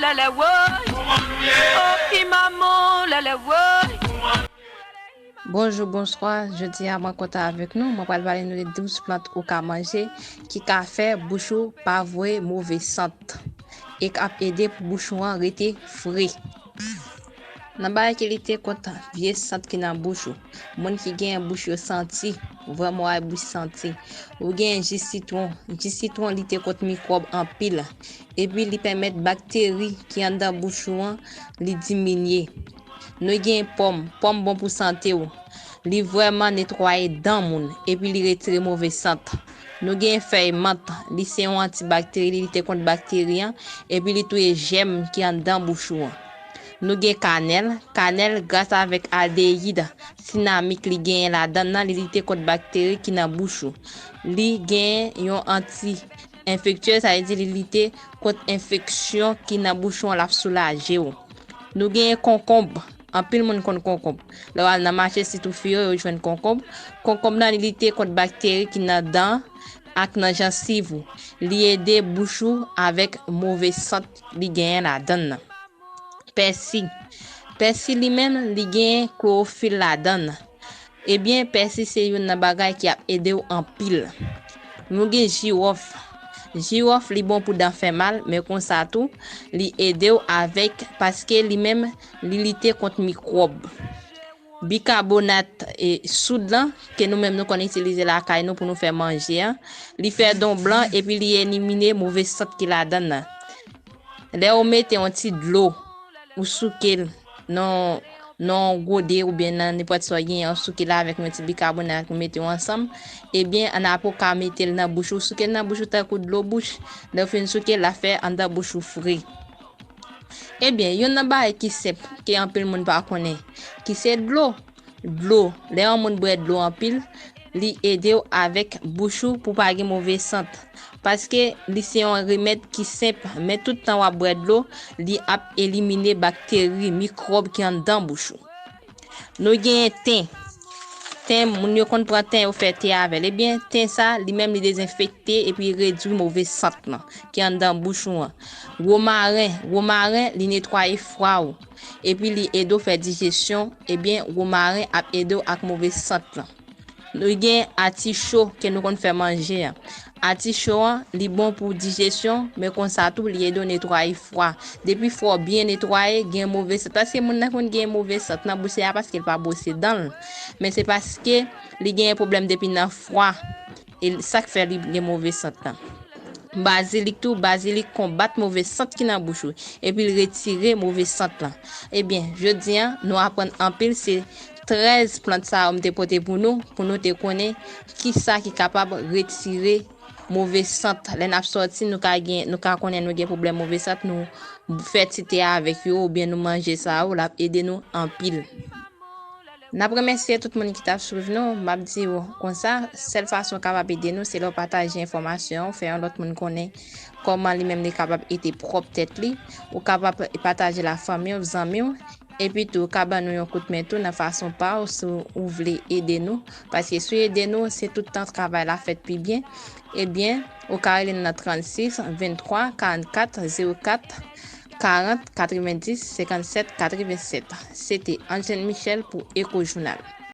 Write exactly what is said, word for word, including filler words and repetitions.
Lè woy, oh ki manman, lè lè woy. Bonjou, bonswa. Jodi a mwen kontan avèk nou. Mwen pral pale nou de douz plant ou ka manje ki ka fè bouch ou pa voye move sant e k ap ede pou bouch ou an rete fre. Nan bagay ki lite kont vye sant ki nan bouch ou, moun ki gen bouch yo santi, vrèman w ay bouch santi, ou gen ji sitwon. Ji sitwon lite kont mikwòb anpil, epi li pèmèt bakteri ki anndan bouch ou an li diminye. Nou gen pòm. Pòm bon pou sante w. Li vrèman netwaye dan moun, epi li retire move sant. Nou gen fèy mant. Li se yon antibakteri, li lite kont bakteri an, epi li touye jèm ki anndan bouch ou an. Nou gen kanèl. Kanèl, gras avèk aldeyid sinamik li genyen ladan l nan, li lite kont bakteri ki nan bouch ou. Li gen yon anti enfektye, sa vle di li lite kont enfeksyon ki nan bouch ou an, l ap soulaje w. Nou genyen konkonb. Anpil moun konn konkonb. Lè w al nan mache, sitou fi yo, yo jwenn konkonb. Konkonb nan li lite kont bakteri ki nan dan ak nan jansiv ou. Li ede bouch ou avèk move sant li genyen ladan l nan. Pèsi. Pèsi li menm, li genyen klowofil ladan l. Ebyen, pèsi se youn nan bagay ki ap ede w anpil. Nou gen jiwòf. Jiwòf li bon pou dan fè mal, men konsa tou, li ede w avèk, paske li menm, li lite kont mikwòb. Bikabonat e soud lan, ke nou menm nou konn itilize lakay nou pou nou fè manje an, li fè don blan epi li elimine move sant ki ladan l nan. Lè ou mete yon ti dlo, ou souke l nan yon gode oubyen nan nenpòt sa w genyen, ou souke l avèk yon ti bikabonat, ou mete yo ansanm, ebyen, ann apre ou ka mete l nan bouch ou, ou souke l nan bouch ou tankou dlo bouch. Lè w fin souke l, l ap fè anndan bouch ou fre. Ebyen, youn nan bagay ki senp, ke anpil moun pa konnen, ki se dlo. Dlo. Lè yon moun bwè dlo anpil, li ede w avèk bouch ou pou pa gen move sant. Paske li se yon remèd ki senp, men tout tan w ap bwè dlo, li ap elimine bakteri, mikwòb ki anndan bouch ou. Nou genyen ten. Ten, moun yo konn pran ten, yo fè te avè l. Ebyen, ten sa, li menm li dezenfekte epi redwi move sant lan ki anndan bouch ou an. Womaren. Womaren, li netwaye fwa ou. Epi li ede w fè dijesyon. Ebyen, womaren ap ede w ak move sant lan. Nou gen aticho ke nou konn fè manje an. Aticho an, li bon pou dijesyon, men konsa tou, li ede w netwaye fwa. Depi fwa w byen netwaye, gen move sant. Paske moun nan konn gen move sant nan bouch li a paske l pa bwose dan l. Men se paske li genyen pwoblèm depi nan fwa. E sa k fè li gen move sant lan. Bazilik tou, bazilik konbat move sant ki nan bouch ou, epi l retire move sant lan. Ebyen, jodi a, nou aprann anpil, se trèz plant sa yo m te pote pou nou, pou nou te konnen kisa ki kapab retire move sant. Lè n ap sòti, nou ka gen, nou ka konnen nou gen pwoblèm move sant, nou fè ti te avèk yo, oubyen nou manje sa yo, l ap ede nou anpil. N ap remèsye tout moun ki t ap swiv nou. M ap di w konsa, sèl fason w kapab ede nou, se lè w pataje enfòmasyon an, w fè yon lòt moun konnen kòman li menm li kapab ede pwòp tèt li. Ou kapab pataje l ak fanmi w, zanmi w, epi tou, w ka ban nou yon kout men tou nan fason pa w si w vle ede nou. Paske si w ede nou, se tout tan travay la fèt pi byen. Ebyen, ou ka rele n nan trannsis, venntwa, karannkat, zewo kat, karant, katrevendis, senkannsèt, katrevennsèt. Se te Angeline Michel pou Echo Journal.